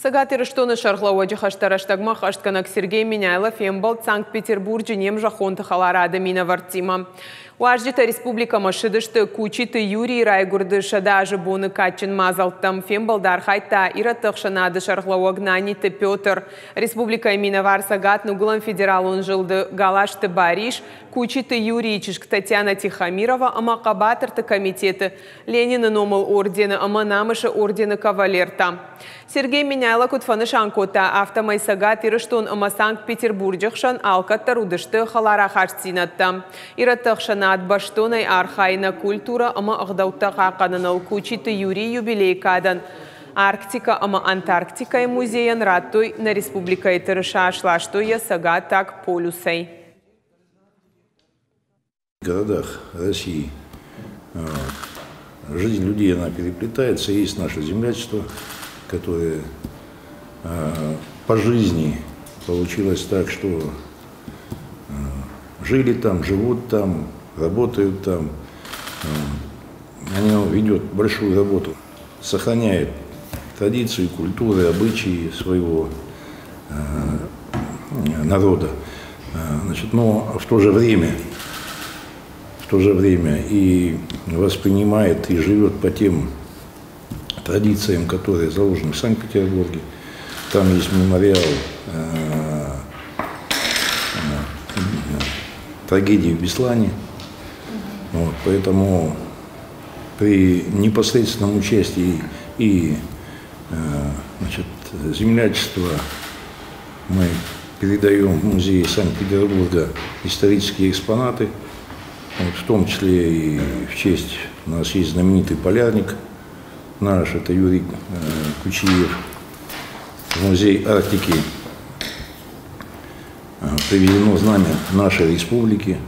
Цӕгат Ирыстоны сӕргълӕууӕджы хӕстӕ рӕстӕгмӕ ӕххӕстгӕнӕг Сергей Меняйло фембӕлд Санкт-Петербурджы не мзӕххонты хӕларады минӕвӕрттимӕ. Уазджытӕ республикӕмӕ ссыдысты Кучиты Юрийы райгуырды 100 азы боны кадджын мадзӕлттӕм. Фембӕлды архайдта ирӕтты ӕхсӕнады сӕргълӕууӕг Наниты Петр, республикӕйы минӕвар Цӕгат-Ныгуылӕн федералон зылды Галазты Барис, Кучиты Юрийы чызг Татьяна Тихомирова ӕмӕ Хъӕбатырты комитеты Ленины номыл ордены ӕмӕ Намысы ордены кавалертӕ. Сергей Меняйло куыд фӕнысан кодта, афтӕмӕй Цӕгат Ирыстон ӕмӕ Санкт-Петербурджы хсӕн алкӕддӕр уыдысты хӕлар ахастдзинӕдтӕ. Ирӕтты ӕхсӕнад бӕстонӕй архайы нӕ культурӕ ӕмӕ ӕгъдӕуттӕ хъахъхъӕныныл. Кучиты Юрийы юбилейы кадӕн Арктикӕ ӕмӕ Антарктикӕйы музейӕн радтой нӕ республикӕйы тырыса, сластой йӕ Цӕгаттаг полюсӕй. В городах России жизнь людей, она переплетается. Есть наше землячество, которое по жизни получилось так, что жили там, живут там, работают там. Они ведет большую работу, сохраняет традиции, культуры, обычаи своего народа. Значит, но в то же время и воспринимает и живет по тем традициям, которые заложены в Санкт-Петербурге. Там есть мемориал трагедии в Беслане. Вот, поэтому при непосредственном участии и значит, землячества мы передаем в музей Санкт-Петербурга исторические экспонаты, вот, в том числе и в честь, у нас есть знаменитый полярник наш, это Юрий Кучиев, в музей Арктики привезено знамя нашей республики.